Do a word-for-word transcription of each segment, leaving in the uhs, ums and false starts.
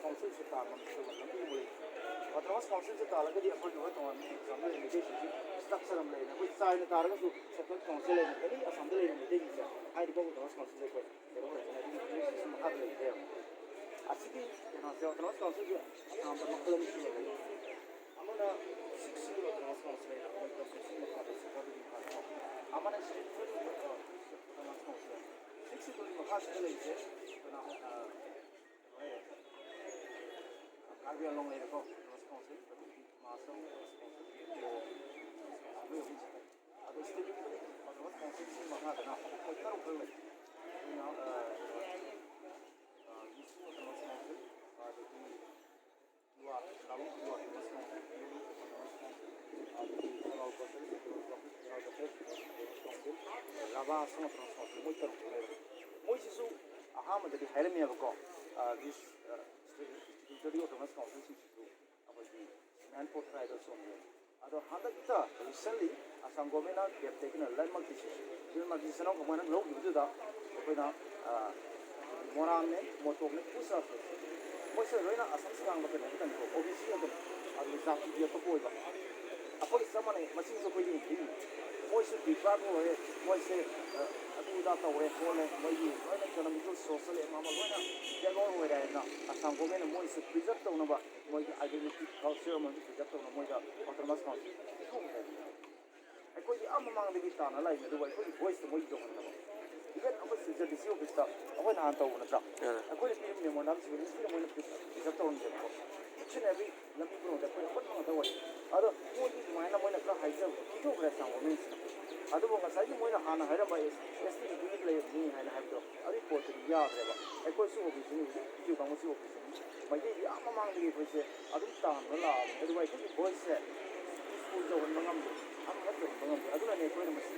ꯀꯥꯎꯟꯁꯤꯜꯁꯦ ꯇꯥꯟꯕ ꯃꯇꯝꯗ ꯂꯝꯕꯤ ꯑꯃ ꯂꯩ꯫ ꯑꯣꯇꯣꯅꯣꯃꯁ ꯀꯥꯎꯟꯁꯤꯜꯁꯦ ꯇꯥꯜꯂꯒꯗꯤ ꯑꯩꯈꯣꯏꯒꯤ ꯍꯣꯏ ꯇꯣꯉꯥꯟꯕ ꯑꯦꯛꯖꯥꯝꯄꯜ ꯂꯩꯔꯤꯕ ꯃꯩꯇꯩꯁꯤꯡꯁꯤ ꯏꯁꯇ꯭ꯔꯛꯆꯔ ꯑꯃ ꯂꯩꯔꯦ꯫ ꯑꯩꯈꯣꯏ ꯆꯥꯏꯅ ꯇꯥꯔꯒꯁꯨ ꯁꯦꯟꯇ꯭ꯔꯦꯜ ꯀꯥꯎꯟꯁꯤꯜ ꯂꯩꯔꯦ꯫ ꯑꯦꯅꯤ ꯑꯁꯥꯝꯗ ꯂꯩꯔꯤꯕ ꯃꯩꯇꯩꯁꯤꯡꯁꯦ ꯍꯥꯏꯔꯤꯕ ꯑꯣꯇꯣꯅꯣꯃꯁ ꯀꯥꯎꯟꯁꯤꯜꯁꯦ ꯑꯩꯈꯣꯏ ꯀꯩꯅꯣ ꯂꯩꯔꯦ, ꯃꯈꯥꯗ ꯂꯩꯔꯦ꯫ ꯑꯁꯤꯒꯤ ꯀꯩꯅꯣꯁꯦ ꯑꯣꯇꯣꯅꯣꯃꯁ ꯀꯥꯎꯟꯁꯤꯜꯁꯦ ꯑꯁꯥꯝꯗ ꯃꯈꯜ ꯑꯅꯤ ꯊꯣꯛꯅ ꯂꯩ꯫ ꯑꯃꯅ ꯁꯤꯛꯁ ꯁꯤꯗꯨꯜ ꯑꯣꯇꯣꯅꯣꯃꯁ ꯀꯥꯎꯟꯁꯤꯜ ꯂꯩꯔꯦ, ꯃꯣꯏ ꯀꯟꯁꯇꯤꯇ꯭ꯌꯨꯁꯟ ꯃꯈꯥꯗ ꯁꯦꯟꯇ꯭ꯔꯦꯜꯒꯤ ꯃꯈꯥꯗ꯫ ꯑꯃꯅ ꯁꯤꯛꯁ ꯁꯤꯗꯨꯜ ꯑꯣꯇꯣꯅꯣꯃꯁ ꯀꯥꯎꯟꯁꯤꯜ꯫ ꯁꯤꯛꯁ ꯁꯤꯗꯨꯜꯒꯤ ꯃꯈꯥꯁꯤꯗ ꯂꯩꯔꯤꯁꯦ ꯀꯅꯥ, ꯑ, ꯀꯩꯅꯣ ꯂꯩꯔꯦ꯫ ꯀꯥꯔꯕꯤ ꯑꯪꯂꯣꯡ ꯂꯩꯔꯦꯀꯣ, ꯑꯣꯇꯣꯅꯣꯃꯁ ꯀꯥꯎꯟꯁꯤꯜ, ꯑꯗꯒꯤ ꯃꯥꯁ ꯑꯃ ꯑꯣꯇꯣꯅꯣꯃꯁ ꯀꯥꯎꯟꯁꯤꯜ, ꯃꯣꯏ ꯑꯍꯨꯝꯁꯦ꯫ ꯑꯗꯣ ꯁ꯭ꯇꯦꯠꯀꯤ ꯑꯣꯇꯣꯅꯣꯃꯁ ꯀꯥꯎꯟꯁꯤꯜꯁꯤ ꯃꯈꯥꯗꯅ ꯃꯣꯏ ꯇꯔꯨꯛ ꯈꯛ ꯂꯩ꯫ ꯑꯗꯨꯅ, ꯑ, ꯑ, ꯗꯤꯁꯇ꯭ꯔꯤꯛ ꯑꯣꯇꯣꯅꯣꯃꯁ ꯀꯥꯎꯟꯁꯤꯜ, ꯑꯗꯒꯤ Tiwa, Lalung Tiwa autonomous council, autonomous council, ꯑꯗꯒꯤ Thoubal corporation, Thoubal corporation, Thoubal corporation autonomous council, Rabha ꯑꯁꯣꯝ ꯑꯣꯇꯣꯅꯣꯃꯁ ꯀꯥꯎꯟꯁꯤꯜ, ꯃꯣꯏ ꯇꯔꯨꯛ ꯈꯛ ꯂꯩꯔꯦ꯫ ꯃꯣꯏꯁꯤꯁꯨ ꯑꯍꯥꯟꯕꯗꯗꯤ ꯍꯥꯏꯔꯝꯃꯦꯕꯀꯣ, ꯑ, ꯗꯤꯁ-, ꯑ, ꯁ꯭ꯇꯦꯠ ꯏꯟꯇꯤꯒ꯭ꯔꯦꯇꯦꯠ ꯑꯣꯇꯣꯅꯣꯃꯁ ꯀꯥꯎꯟꯁꯤꯜꯁꯤꯡꯁꯤꯁꯨ ꯑꯩꯈꯣꯏꯒꯤ ꯃꯦꯟ ꯐꯣꯔ ꯇ꯭ꯔꯥꯏꯕꯦꯜ ꯖꯣꯟꯒꯤ꯫ ꯑꯗꯣ ꯍꯟꯗꯛꯇ ꯔꯤꯁꯦꯟꯂꯤ ꯑꯁꯥꯝ ꯒꯣꯔꯃꯦꯟꯅ ꯀꯦꯞꯇꯦꯛꯅ ꯂꯦꯟꯃꯥꯔꯛ ꯗꯤꯁꯤꯖꯟ, ꯂꯦꯟꯃꯥꯔꯛ ꯗꯤꯁꯤꯖꯟ ꯑꯃ ꯀꯃꯥꯏꯅ ꯂꯧꯈꯤꯕꯗꯨꯗ ꯑꯩꯈꯣꯏꯅ, ꯑ, ꯃꯣꯔꯥꯡꯅꯦ, ꯃꯣꯇꯣꯛꯅꯦ, ꯀꯨꯁꯥꯁꯦ, ꯃꯣꯏꯁꯦ ꯂꯣꯏꯅ ꯑꯁꯥꯝ ꯁꯉꯥꯡꯗ ꯀꯩꯅꯣ ꯈꯛꯇꯅꯤꯀꯣ, ꯑꯣ ꯕꯤ ꯁꯤ ꯈꯛꯇꯅꯤ, ꯑꯗꯨꯒ ꯖꯥꯇꯤꯗꯤ ꯑꯇꯣꯞꯄ ꯑꯣꯏꯕ꯫ ꯑꯩꯈꯣꯏ ꯆꯞ ꯃꯥꯟꯅꯩ, ꯃꯁꯤꯡꯁꯨ ꯑꯩꯈꯣꯏꯗꯤ ꯍꯦꯟꯗꯤ ꯃꯣꯏꯁꯨ ꯗꯤꯄ꯭ꯔꯥꯏꯚ ꯑꯣꯏꯔꯦ, ꯃꯣꯏꯁꯦ, ꯑ, ꯑꯗꯨ ꯑꯗꯥ ꯇꯧꯔꯦ ꯈꯣꯠꯂꯦ, ꯃꯣꯏꯒꯤ ꯂꯣꯏꯅ ꯏꯀꯣꯅꯣꯃꯤꯀꯦꯜ, ꯁꯣꯁꯦꯜ ꯑꯃ ꯑꯃ ꯂꯣꯏꯅ ꯕꯦꯛꯋꯥꯔꯗ ꯑꯣꯏꯔꯦ ꯍꯥꯏꯗꯅ ꯑꯁꯥꯝ ꯒꯣꯔꯃꯦꯟꯅ ꯃꯣꯏꯁꯦ ꯄ꯭ꯔꯤꯖꯥꯔꯚ ꯇꯧꯅꯕ, ꯃꯣꯏꯒꯤ ꯑꯥꯏꯗꯦꯟꯇꯤꯇꯤ, ꯀꯜꯆꯔ ꯑꯃꯁꯨ ꯄ꯭ꯔꯤꯖꯥꯔꯚ ꯇꯧꯅꯕ ꯃꯣꯏꯗ ꯑꯣꯇꯣꯅꯣꯃꯁ ꯀꯥꯎꯟꯁꯤꯜ ꯄꯤꯊꯣꯛꯈ꯭ꯔꯦ꯫ ꯑꯩꯈꯣꯏꯗꯤ ꯑꯥ ꯃꯃꯥꯡꯗꯒꯤ ꯇꯥꯟꯅ ꯂꯥꯛꯏꯅꯦ, ꯑꯗꯨꯕꯨ ꯑꯩꯈꯣꯏꯒꯤ ꯚꯣꯏꯁꯇꯣ ꯃꯣꯏ ꯌꯧꯍꯟꯗꯕ꯫ ꯏꯚꯟ ꯑꯩꯈꯣꯏ ꯁꯤꯗ ꯗꯤ ꯁꯤ ꯑꯣꯐꯤꯁꯇ ꯑꯩꯈꯣꯏ ꯅꯍꯥꯟ ꯇꯧꯕ ꯅꯠꯇ꯭ꯔꯥ? ꯑꯥ꯫ ꯑꯩꯈꯣꯏꯅ ꯄꯤꯔꯤꯕ ꯃꯦꯃꯣꯔꯦꯟꯗꯝꯁꯤꯡꯗꯣ ꯅꯨꯡꯁꯤꯅ ꯃꯣꯏꯅ ꯄ꯭ꯔꯤꯖꯥꯔꯚ ꯇꯧꯔꯝꯗꯦꯕꯀꯣ꯫ Each and every ꯂꯝꯕꯤ ꯈꯨꯗꯤꯡꯃꯛꯇ ꯑꯩꯈꯣꯏ ꯑꯄꯟꯕ ꯉꯥꯛꯇ ꯑꯣꯏ꯫ ꯑꯗꯣ ꯃꯣꯏꯗꯤ ꯑꯗꯨꯃꯥꯏꯅ ꯃꯣꯏꯅ ꯈꯔ ꯍꯥꯏꯖꯕꯗꯣ ꯄꯤꯊꯣꯛꯈ꯭ꯔꯦ ꯑꯁꯥꯝ ꯒꯣꯔꯃꯦꯟꯁꯤꯅ꯫ ꯑꯗꯨꯕꯨ ꯉꯁꯥꯏꯒꯤ ꯃꯣꯏꯅ ꯍꯥꯟꯅ ꯍꯥꯏꯔꯝꯕ ꯑꯦꯁ ꯇꯤ ꯂꯩꯕꯅꯤ ꯍꯥꯏꯅ ꯍꯥꯏꯕꯗꯣ ꯑꯗꯨꯒꯤ ꯄꯣꯠꯇꯨꯗꯤ ꯌꯥꯗ꯭ꯔꯦꯕ꯫ ꯑꯩꯈꯣꯏꯁꯨ ꯑꯣ ꯕꯤ ꯁꯤꯅꯤ, ꯍꯧꯖꯤꯛ ꯄꯤꯔꯤꯕ ꯀꯥꯡꯕꯨꯁꯨ ꯑꯣ ꯕꯤ ꯁꯤꯅꯤ꯫ ꯃꯩꯇꯩꯗꯤ ꯑꯥ ꯃꯃꯥꯡꯗꯒꯤ ꯑꯩꯈꯣꯏꯁꯦ ꯑꯗꯨꯝ ꯇꯥꯟꯅ ꯂꯥꯛꯑꯕꯅꯤ꯫ ꯑꯗꯨꯕꯨ ꯑꯩꯈꯣꯏꯒꯤ ꯚꯣꯏꯁꯁꯦ ꯄꯤꯁꯐꯨꯜ ꯇꯧꯍꯟꯕ ꯉꯝꯗꯦ, ꯑꯃꯈꯛ ꯇꯧꯍꯟꯕ ꯉꯝꯗꯦ꯫ ꯑꯗꯨꯅꯅꯦ ꯑꯩꯈꯣꯏꯅ ꯃꯁꯤ,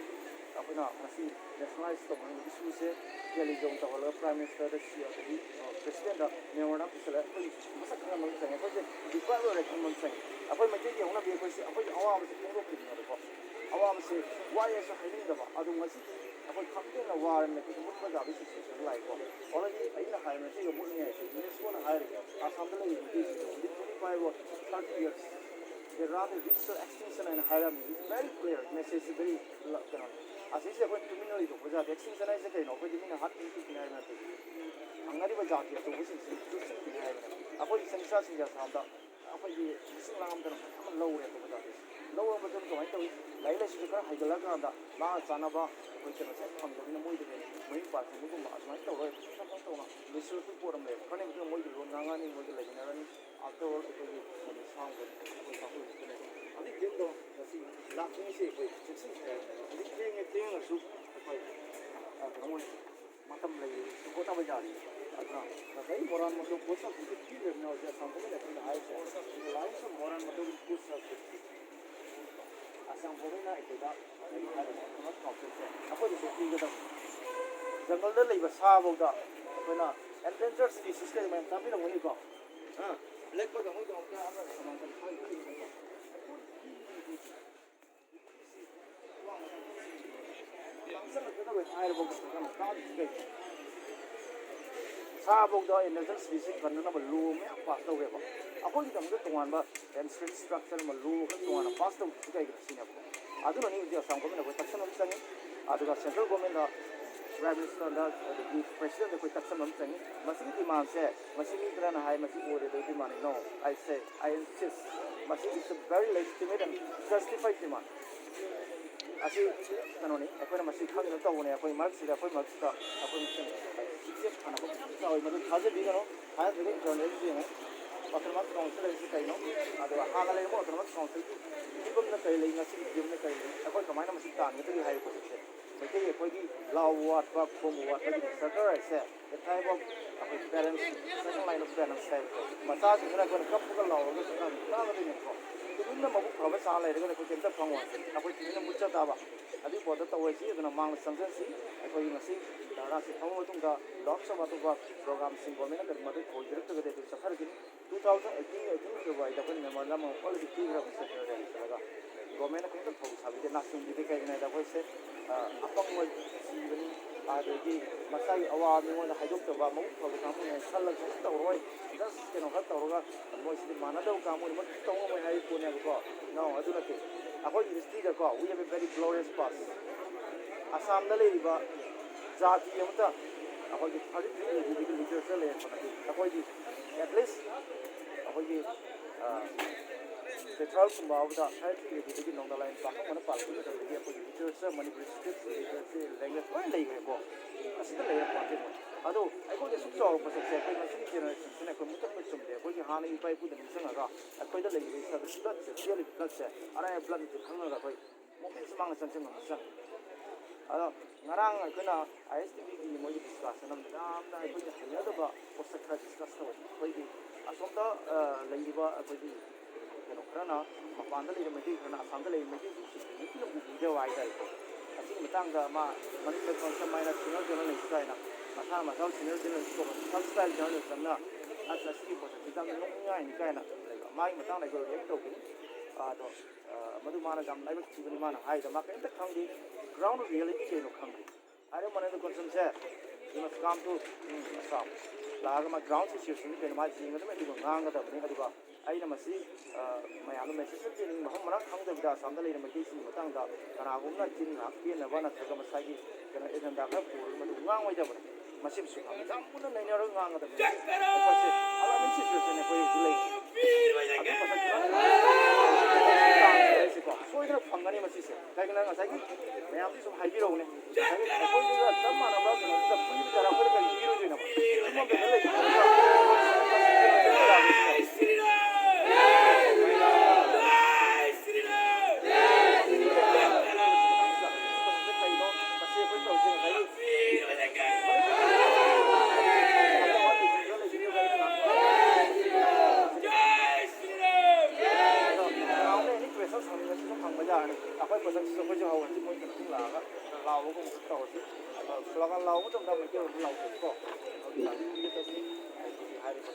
ꯑꯩꯈꯣꯏꯅ ꯉꯁꯤ ꯅꯦꯁꯅꯦꯂꯥꯏꯁ ꯇꯧꯅꯕ ꯏꯁꯨꯁꯦ ꯗꯦꯜꯂꯤꯗ ꯑꯃꯨꯛ ꯇꯧꯍꯜꯂꯒ ꯄ꯭ꯔꯥꯏꯝ ꯃꯤꯅꯤꯁꯇꯔꯗ ꯁꯤ ꯑꯗꯒꯤ, ꯑ, ꯄ꯭ꯔꯁꯤꯗꯦꯟꯗ ꯃꯦꯃꯣꯔꯦꯟꯗꯝ ꯄꯤꯁꯜꯂꯒ ꯑꯩꯈꯣꯏ ꯃꯁꯛ ꯈꯪꯍꯟꯕ ꯑꯃ ꯆꯪꯉꯦ꯫ ꯑꯩꯈꯣꯏꯁꯦ ꯗꯤꯄ꯭ꯔꯥꯏꯚ ꯑꯣꯏꯔꯦ ꯈꯪꯕ ꯑꯃ ꯆꯪꯉꯦ꯫ ꯑꯩꯈꯣꯏ ꯃꯩꯇꯩꯒꯤ ꯍꯧꯅꯕꯤ ꯑꯩꯈꯣꯏꯁꯦ ꯑꯩꯈꯣꯏꯒꯤ ꯑꯋꯥꯕꯁꯦ ꯐꯣꯡꯗꯣꯛꯇ꯭ꯔꯤꯉꯩꯗꯀꯣ, ꯑꯋꯥꯕꯁꯦ ꯋꯥꯏ ꯍꯥꯏꯁꯨ ꯍꯥꯏꯅꯤꯡꯗꯕ꯫ ꯑꯗꯨ ꯉꯁꯤꯗꯤ ꯑꯩꯈꯣꯏ ꯈꯪꯗꯦꯅ ꯋꯥꯔꯦ, ꯃꯩꯇꯩ ꯃꯨꯠꯄ ꯌꯥꯕꯒꯤ ꯁꯤꯆꯨꯋꯦꯁꯟ ꯂꯥꯛꯑꯦꯀꯣ꯫ ꯑꯣꯜꯔꯦꯗꯤ ꯑꯩꯅ ꯍꯥꯏꯕ ꯅꯠꯇꯦ, ꯃꯨꯠꯂꯅꯤ ꯍꯥꯏꯁꯦ, ꯌꯨꯅꯦꯁꯀꯣꯅ ꯍꯥꯏꯔꯤꯕ ꯑꯁꯥꯝꯗ ꯂꯩꯔꯤꯕ ꯃꯤꯁꯤꯡꯁꯦ only twenty five or thirty years they rather reach the extinction ꯍꯥꯏꯅ ꯍꯥꯏꯔꯝꯃꯤ꯫ It's very clear, message is very ꯀꯩꯅꯣꯅꯤ꯫ ꯑꯁꯤꯁꯦ ꯑꯩꯈꯣꯏ ꯇꯨꯃꯤꯟꯅ ꯂꯩꯊꯣꯛꯄ ꯌꯥꯗꯦ꯫ ꯑꯦꯛꯁꯇꯤꯡꯁꯟ ꯍꯥꯏꯁꯦ ꯀꯩꯅꯣ? ꯑꯩꯈꯣꯏꯗꯤ ꯃꯤꯅ ꯍꯥꯠ ꯄꯤꯊꯣꯛꯄꯅꯤ ꯍꯥꯏꯕ ꯅꯠꯇꯦ꯫ ꯊꯪꯅꯔꯤꯕ ꯖꯥꯇꯤ ꯑꯇꯣꯞꯄꯁꯤꯡꯁꯤ ꯂꯨꯞꯁꯤꯟꯕꯅꯤ ꯍꯥꯏꯕꯅꯦ꯫ ꯑꯩꯈꯣꯏ ꯏꯆꯤꯟ ꯏꯆꯥꯁꯤꯡꯁꯦ ꯑꯁꯥꯝꯗ ꯑꯩꯈꯣꯏꯒꯤ ꯃꯁꯤꯡ ꯂꯥꯡꯉꯝꯗꯅ ꯃꯌꯥꯝ ꯑꯃ ꯂꯧꯔꯦ ꯑꯇꯣꯞꯄ ꯖꯥꯇꯤꯁꯦ꯫ ꯂꯧꯔꯕ ꯃꯇꯨꯡꯗ ꯀꯃꯥꯏꯅ ꯇꯧꯏ? ꯂꯥꯏꯔꯤꯛ ꯂꯥꯏꯁꯨꯁꯦ ꯈꯔ ꯍꯩꯒꯠꯂꯀꯥꯟꯗ ꯃꯥꯒ ꯆꯥꯟꯅꯕ ꯑꯩꯈꯣꯏ ꯀꯩꯅꯣꯁꯦ ꯐꯪꯗꯕꯅꯤꯅ ꯃꯣꯏꯗ ꯍꯦꯟꯅ ꯃꯌꯨꯝ ꯄꯥꯟꯁꯤꯟꯕꯒꯨꯝꯕ ꯑꯗꯨꯃꯥꯏꯅ ꯇꯧꯔꯒ ꯄꯪꯇꯧ ꯇꯧꯅ ꯂꯩꯁꯤꯜꯂꯛꯄꯒꯤ ꯄꯣꯠ ꯑꯃ ꯂꯩꯌꯦꯕ꯫ ꯈꯔ ꯂꯩꯕꯗ ꯃꯣꯏꯒꯤ ꯂꯣꯟ ꯉꯥꯡꯉꯅꯤ, ꯃꯣꯏꯒ ꯂꯩꯃꯤꯟꯅꯔꯅꯤ꯫ After all, ꯑꯩꯈꯣꯏꯒꯤ ꯃꯅꯤ ꯁꯥꯡꯕꯅꯤ, ꯑꯩꯈꯣꯏ ꯀꯥꯡꯕꯨ ꯈꯛꯇꯅꯦꯕ꯫ ꯑꯗꯨꯒꯤ ꯐꯤꯕꯝꯗꯣ ꯉꯁꯤ ꯂꯥꯛꯇ꯭ꯔꯤꯉꯩꯁꯦ ꯑꯩꯈꯣꯏ ꯆꯦꯛꯁꯤꯟꯁꯦ ꯍꯥꯏꯕꯅꯦꯕ꯫ ꯍꯧꯖꯤꯛ ꯊꯦꯡꯉꯦ, ꯊꯦꯡꯉꯁꯨ ꯑꯩꯈꯣꯏ, ꯑ, ꯀꯩꯅꯣ ꯑꯣꯏ, ꯃꯇꯝ ꯂꯩꯔꯤ, ꯍꯣꯠꯅꯕ ꯌꯥꯔꯤ꯫ ꯑꯗꯨꯅ ꯉꯁꯥꯏ ꯃꯣꯔꯥꯟ ꯃꯇꯣ ꯄꯣꯁ ꯑꯣꯐꯤꯁꯇ ꯄꯤꯈ꯭ꯔꯕꯅꯤꯅ ꯍꯧꯖꯤꯛ ꯑꯁꯥꯝ ꯒꯣꯔꯃꯦꯟꯅ ꯑꯩꯈꯣꯏꯅ ꯍꯥꯏꯔꯤꯁꯦ, ꯂꯥꯏꯟꯁ ꯑꯣꯐ ꯃꯣꯔꯥꯟ ꯃꯇꯣ ꯄꯣꯁ ꯑꯣꯐꯤꯁ ꯑꯁꯥꯝ ꯒꯣꯔꯃꯦꯟꯅ ꯑꯩꯈꯣꯏꯗ ꯀꯔꯤ ꯍꯥꯏꯕꯅꯣ, ꯑꯣꯇꯣꯅꯣꯃꯁ ꯀꯥꯎꯟꯁꯤꯜꯁꯦ ꯑꯩꯈꯣꯏꯗꯁꯨ ꯄꯤꯒꯗꯕꯅꯤ꯫ ꯖꯪꯒꯜꯗ ꯂꯩꯕ ꯁꯥ ꯐꯥꯎꯗ ꯑꯩꯈꯣꯏꯅ ꯑꯦꯟꯗꯦꯟꯖꯔ ꯁ꯭ꯄꯤꯁꯤꯁ ꯀꯩ ꯃꯌꯥꯝ ꯇꯥꯕꯤꯔꯝꯒꯅꯤꯀꯣ꯫ ꯑꯥ, ꯕ꯭ꯂꯦꯛ ꯕꯛ ꯑꯃꯒꯤꯗꯃꯛꯇ ꯑꯃ ꯁꯃꯥꯟ ꯀꯔꯤ ꯈꯔ ꯄꯤꯔꯤꯕꯅꯤꯀꯣ꯫ ꯁꯥꯐꯥꯎꯗ ꯑꯦꯟꯗꯦꯟꯖꯔ ꯁ꯭ꯄꯤꯁꯤꯁ ꯀꯟꯅꯅꯕ ꯂꯣ ꯃꯌꯥꯝ ꯄꯥꯁ ꯇꯧꯔꯦꯕ꯫ ꯑꯩꯈꯣꯏꯒꯤꯗꯃꯛꯇ ꯇꯣꯉꯥꯟꯕ ꯑꯦꯟꯁꯨꯔꯦꯟꯁ ꯁ꯭ꯇ꯭ꯔꯛꯆꯔ ꯑꯃ, ꯂꯣ ꯑꯃ ꯇꯣꯉꯥꯟꯅ ꯄꯥꯁ ꯇꯧꯗ꯭ꯔꯤꯁꯤ ꯀꯩꯒꯤꯅꯣ ꯁꯤꯅꯦꯕ꯫ ꯑꯗꯨꯅꯅꯤ ꯍꯧꯖꯤꯛ ꯑꯁꯥꯝ ꯒꯣꯔꯃꯦꯟ ꯑꯩꯈꯣꯏ ꯇꯛꯁꯟꯕ ꯑꯃ ꯆꯪꯉꯤ꯫ ꯑꯗꯨꯒ ꯁꯦꯟꯇ꯭ꯔꯦꯜ ꯒꯣꯔꯃꯦꯟꯗ, ꯄ꯭ꯔꯥꯏꯝ ꯃꯤꯅꯤꯁꯇꯔꯗ, ꯑꯗꯒꯤ ꯄ꯭ꯔꯦꯁꯤꯗꯦꯟꯗ ꯑꯩꯈꯣꯏ ꯇꯛꯁꯟꯕ ꯑꯃ ꯆꯪꯉꯤ꯫ ꯃꯁꯤꯒꯤ ꯗꯤꯃꯥꯟꯁꯦ, ꯃꯁꯤ ꯃꯤ ꯈꯔꯅ ꯍꯥꯏ ꯃꯁꯤ ꯑꯣꯏꯔꯣꯏꯗꯕ ꯗꯤꯃꯥꯟꯅꯤ꯫ No, I say, I insist, ꯃꯁꯤ is a very legitimate and justified demand꯫ ꯑꯁꯤ ꯀꯩꯅꯣꯅꯤ, ꯑꯩꯈꯣꯏꯅ ꯃꯁꯤ ꯈꯪꯗꯅ ꯇꯧꯕꯅꯦ꯫ ꯑꯩꯈꯣꯏ ꯃꯔꯛꯁꯤꯗ, ꯑꯩꯈꯣꯏ ꯃꯔꯛꯁꯤꯗ ꯑꯩꯈꯣꯏ ꯃꯁꯦꯟ ꯆꯤꯛꯁꯦ ꯐꯅꯕ ꯆꯥꯎꯋꯤ, ꯃꯗꯨ ꯊꯥꯖꯕꯤꯒꯅꯨ꯫ ꯊꯥꯖꯗ꯭ꯔꯒ ꯏꯟꯇꯔꯅꯦꯠꯇ ꯌꯦꯡꯉꯨ, ꯑꯣꯇꯣꯅꯣꯃꯁ ꯀꯥꯎꯟꯁꯤꯜ ꯍꯥꯏꯕꯁꯤ ꯀꯩꯅꯣ, ꯑꯗꯨꯒ ꯍꯥꯟꯅ ꯂꯩꯔꯝꯕ ꯑꯣꯇꯣꯅꯣꯃꯁ ꯀꯥꯎꯟꯁꯤꯜꯒꯤ ꯐꯤꯕꯝꯅ ꯀꯔꯤ ꯂꯩ, ꯉꯁꯤꯒꯤ ꯐꯤꯕꯝꯅ ꯀꯔꯤ ꯂꯩ, ꯑꯩꯈꯣꯏ ꯀꯃꯥꯏꯅ ꯃꯁꯤ ꯇꯥꯟꯒꯗꯒꯦ ꯍꯥꯏꯕ ꯄꯣꯠꯁꯦ ꯃꯩꯇꯩ ꯑꯩꯈꯣꯏꯒꯤ ꯂꯥꯎꯕ ꯋꯥꯠꯄ, ꯈꯣꯡꯕ ꯋꯥꯠꯄꯒꯤ ꯁꯔꯀꯥꯔ ꯍꯥꯏꯁꯦ, the type of ꯑꯩꯈꯣꯏ parents, second line of parents ꯍꯥꯏꯕꯗꯣ, ꯃꯆꯥꯁꯤꯡꯁꯤꯅ ꯑꯩꯈꯣꯏꯅ ꯀꯞꯄꯒ ꯂꯥꯎꯔꯒ ꯁꯔꯀꯥꯔꯅ ꯇꯥꯒꯗꯣꯏꯅꯦꯕꯀꯣ꯫ ꯇꯨꯃꯤꯟꯅ ꯃꯕꯨꯛ ꯐꯕ ꯁꯥ ꯂꯩꯔꯒꯗꯤ ꯑꯩꯈꯣꯏ ꯀꯩꯝꯇ ꯐꯪꯉꯣꯏ꯫ ꯑꯩꯈꯣꯏ ꯇꯨꯃꯤꯟꯅ ꯃꯨꯠꯆ ꯇꯥꯕ꯫ ꯑꯗꯨꯒꯤ ꯄꯣꯠꯇꯣ ꯇꯧꯔꯣꯏꯁꯤ꯫ ꯑꯗꯨꯅ ꯃꯥꯡꯗ ꯆꯪꯁꯤꯟꯁꯤ꯫ ꯑꯩꯈꯣꯏꯒꯤ ꯉꯁꯤ ꯙꯔꯅꯥꯁꯤ ꯐꯝꯃ ꯃꯇꯨꯡꯗ ꯂꯣꯛ ꯁꯚꯥ ꯑꯇꯣꯞꯄ ꯄ꯭ꯔꯣꯒ꯭ꯔꯥꯝꯁꯤꯡ ꯒꯣꯔꯃꯦꯟꯅ ꯀꯔꯤꯒꯨꯝꯕ ꯑꯗꯨ ꯑꯣꯏꯕꯤꯔꯛꯇ꯭ꯔꯒꯗꯤ ꯑꯗꯨ ꯆꯠꯊꯔꯒꯅꯤ꯫ Two thousand eighteen, eighteen February ꯑꯩꯈꯣꯏꯅ memorandum ꯑꯃ already ꯄꯤꯈ꯭ꯔꯕꯅꯤ central ꯗ ꯆꯠꯂꯒ꯫ ꯒꯣꯔꯃꯦꯟꯅ ꯀꯔꯤꯝꯇ ꯊꯧ ꯁꯥꯕꯤꯗꯦ, ꯅꯥꯆꯤꯡꯕꯤꯗꯦ꯫ ꯀꯩꯒꯤꯅꯣ ꯍꯥꯏꯗ ꯑꯩꯈꯣꯏꯁꯦ, ꯑ, ꯑꯄꯪꯕ ꯄꯤꯕꯅꯤ꯫ ꯑꯗꯒꯤ ꯃꯁꯥꯒꯤ ꯑꯋꯥꯕ ꯃꯤꯉꯣꯟꯗ ꯍꯥꯏꯗꯣꯛꯇꯕ, ꯃꯕꯨꯛ ꯐꯕ ꯀꯥꯡꯕꯨꯅ ꯈꯜꯂꯒ ꯀꯩꯁꯨ ꯇꯧꯔꯣꯏ, just ꯀꯩꯅꯣ ꯈꯔ ꯇꯧꯔꯒ ꯃꯣꯏꯁꯤꯗꯤ ꯃꯥꯟꯅꯗꯕ ꯀꯥꯡꯕꯨꯅꯤ, ꯃꯣꯏ ꯀꯩꯁꯨ ꯇꯧ ꯉꯝꯃꯣꯏ ꯍꯥꯏꯕ ꯄꯣꯠꯅꯦꯕꯀꯣ꯫ No, ꯑꯗꯨ ꯅꯠꯇꯦ꯫ ꯑꯩꯈꯣꯏꯒꯤ historyꯗꯀꯣ, we have a very glorious past꯫ ꯑꯁꯥꯝꯗ ꯂꯩꯔꯤꯕ ꯖꯥꯇꯤ ꯑꯃꯠꯇ ꯑꯩꯈꯣꯏꯒꯤ thirty three ADꯗꯒꯤ literature ꯂꯩꯔꯛꯄ ꯅꯠꯇꯦ꯫ ꯑꯩꯈꯣꯏꯗꯤ at least ꯑꯩꯈꯣꯏꯒꯤ ꯄꯦꯊ꯭ꯔꯥꯜ ꯀꯨꯝꯕ ꯍꯥꯏꯕꯗ thirty three ADꯗꯒꯤ ꯅꯣꯡꯗꯥ ꯂꯥꯏꯔꯦꯟ ꯄꯥꯛꯑꯝꯕꯅ ꯄꯥꯜꯂꯛꯄ ꯃꯇꯝꯗꯒꯤ ꯑꯩꯈꯣꯏꯒꯤ literature, Manipuri script, literature, language ꯂꯣꯏ ꯂꯩꯈ꯭ꯔꯦꯀꯣ꯫ ꯑꯁꯤꯗ ꯂꯩꯔꯛꯄ ꯅꯠꯇꯦꯕ꯫ ꯑꯗꯣ ꯑꯩꯈꯣꯏꯒꯤ ꯑꯁꯨꯛ ꯆꯥꯎꯔꯛꯄ ꯁꯛꯁꯦ ꯑꯩꯈꯣꯏ ꯉꯁꯤꯒꯤ generationꯁꯤꯅ ꯑꯩꯈꯣꯏ ꯃꯨꯊꯠꯄ ꯆꯨꯝꯗꯦ꯫ ꯑꯩꯈꯣꯏꯒꯤ ꯍꯥꯟꯅꯒꯤ ꯏꯄꯥ ꯏꯄꯨꯗ ꯅꯤꯡꯁꯤꯡꯉꯒ ꯑꯩꯈꯣꯏꯗ ꯂꯩꯔꯤꯕ ꯏꯁꯥꯗ bloodꯁꯦ, ꯆꯦꯜꯂꯤꯕ bloodꯁꯦ ꯑꯔꯥꯏꯕ blood ꯅꯠꯇꯦ ꯈꯪꯉꯒ ꯑꯩꯈꯣꯏ movement ꯁꯨꯃꯥꯡꯗ ꯆꯪꯁꯤꯟꯕ ꯑꯃ ꯆꯪꯉꯤ꯫ ꯑꯗꯣ ꯉꯔꯥꯡ ꯑꯩꯈꯣꯏꯅ ISTVꯒꯤ ꯃꯣꯏꯒꯤ discussion ꯑꯃ ꯌꯥꯝꯅ ꯑꯩꯈꯣꯏꯒꯤ ꯍꯩꯅꯗꯕ ꯄꯣꯠꯁꯛ ꯈꯔ discuss ꯇꯧꯋꯤ꯫ ꯑꯩꯈꯣꯏꯒꯤ ꯑꯁꯣꯝꯗ, ꯑ, ꯂꯩꯔꯤꯕ ꯑꯩꯈꯣꯏꯒꯤ ꯀꯩꯅꯣ ꯈꯔꯅ, ꯃꯄꯥꯟꯗ ꯂꯩꯔꯤꯕ ꯃꯩꯇꯩ ꯈꯔꯅ ꯑꯁꯥꯝꯗ ꯂꯩꯔꯤꯕ ꯃꯩꯇꯩꯁꯤꯡꯁꯤ ꯅꯨꯄꯤꯅ ꯎꯕꯤꯗꯕ ꯍꯥꯏꯇꯥꯔꯦꯀꯣ꯫ ꯑꯁꯤꯒꯤ ꯃꯇꯥꯡꯗ ꯃꯥ ꯃꯅꯤꯡꯗ ꯀꯃꯥꯏꯅ senior journalist ꯀꯥꯏꯅ ꯃꯁꯥ ꯃꯁꯥ senior journalist ꯀꯧꯕ self style journalist ꯑꯃꯅ ꯑꯁ ꯑꯁꯤꯒꯤ ꯄꯣꯠꯁꯛꯁꯤ ꯌꯥꯝꯅ ꯅꯣꯛꯅꯤꯡꯉꯥꯏꯅꯤ ꯀꯥꯏꯅ ꯂꯩꯕ꯫ ꯃꯥꯒꯤ ꯃꯇꯥꯡꯗ ꯑꯩꯈꯣꯏ react ꯇꯧꯒꯅꯤ꯫ ꯑꯗꯣ, ꯑ, ꯃꯗꯨ ꯃꯥꯅ ꯌꯥꯝ ꯂꯥꯏꯕꯛ ꯊꯤꯕꯅꯤ꯫ ꯃꯥꯅ ꯍꯥꯏꯗ ꯃꯥ ꯀꯔꯤꯝꯇ ꯈꯪꯗꯦ, ground reality ꯀꯩꯅꯣ ꯈꯪꯗꯦ꯫ ꯍꯥꯏꯔꯤꯕ Manipur ꯀꯣꯟꯁꯝꯁꯦ, you must come to, ꯎꯝ, ꯑꯁꯥꯝ꯫ ꯂꯥꯛꯑꯒ ꯃꯥ ground situation ꯀꯩꯅꯣ ꯃꯥ ꯌꯦꯡꯒꯗꯕꯅꯤ, ꯑꯗꯨꯒ ꯉꯥꯡꯒꯗꯕꯅꯤ꯫ ꯑꯗꯨꯒ ꯑꯩꯅ ꯃꯁꯤ, ꯑ, ꯃꯌꯥꯝꯗ message ꯑꯃ ꯄꯤꯅꯤꯡꯕ, ꯃꯐꯝ ꯃꯔꯥꯡ ꯈꯪꯗꯕꯤꯗ ꯑꯁꯥꯝꯗ ꯂꯩꯔꯤꯕ ꯃꯩꯇꯩꯁꯤꯡꯒꯤ ꯃꯇꯥꯡꯗ ꯀꯅꯥꯒꯨꯝꯕꯅ ꯆꯤꯟ ꯉꯥꯛ ꯄꯦꯟꯅꯕ ꯅꯠꯇ꯭ꯔꯒ ꯃꯁꯥꯒꯤ ꯀꯩꯅꯣ agenda ꯈꯔ ꯄꯨꯔꯒ ꯃꯗꯨ ꯉꯥꯡꯉꯣꯏꯗꯕꯅꯤ꯫ ꯃꯁꯤꯃꯁꯨ ꯈꯪꯉꯤ꯫ ꯌꯥꯝ ꯃꯨꯟꯅ ꯅꯩꯅꯔꯒ ꯉꯥꯡꯒꯗꯕꯅꯤ꯫ ꯑꯩꯈꯣꯏꯁꯦ ꯑꯂꯥꯃꯤ situation ꯑꯩꯈꯣꯏ ꯍꯧꯖꯤꯛ ꯂꯩ꯫ ꯑꯗꯨ ꯃꯊꯛꯇ ꯁꯣꯏꯗꯅ ꯐꯪꯒꯅꯤ ꯃꯁꯤꯁꯦ꯫ ꯀꯩꯒꯤꯅꯣ ꯉꯁꯥꯏꯒꯤ ꯃꯌꯥꯝꯁꯨ ꯁꯨꯝ ꯍꯥꯏꯕꯤꯔꯛꯎꯅꯦ꯫ ꯉꯁꯥꯏꯒꯤ ꯑꯩꯈꯣꯏꯒ ꯆꯞ ꯃꯥꯟꯅꯕ ꯀꯩꯅꯣꯗꯨꯗ ꯄꯨꯟꯕ ꯇꯥꯔꯦ, ꯑꯩꯈꯣꯏꯗ ꯀꯔꯤ ꯄꯤꯔꯣꯏꯗꯣꯏꯅꯣ? ꯁꯨꯝꯕ ꯀꯩꯅꯣ ꯂꯩꯇ꯭ꯔꯒ ꯑꯩꯈꯣꯏ ꯄꯣꯠꯁꯛꯁꯤꯁꯨ ꯑꯩꯈꯣꯏꯁꯨ ꯍꯧꯔꯁꯤ, ꯃꯣꯏ ꯀꯩꯅꯣ ꯂꯥꯛꯑꯒ ꯂꯥꯎꯕꯒꯨꯝꯕ ꯇꯧꯔꯁꯤ꯫ ꯑꯗꯣ slogan ꯂꯥꯎꯕ ꯃꯇꯝꯗ ꯃꯩꯇꯩꯂꯣꯟꯗ ꯂꯥꯎꯊꯣꯛꯀꯣ꯫ ꯑꯗꯨꯒ ꯍꯥꯏꯔꯤꯕ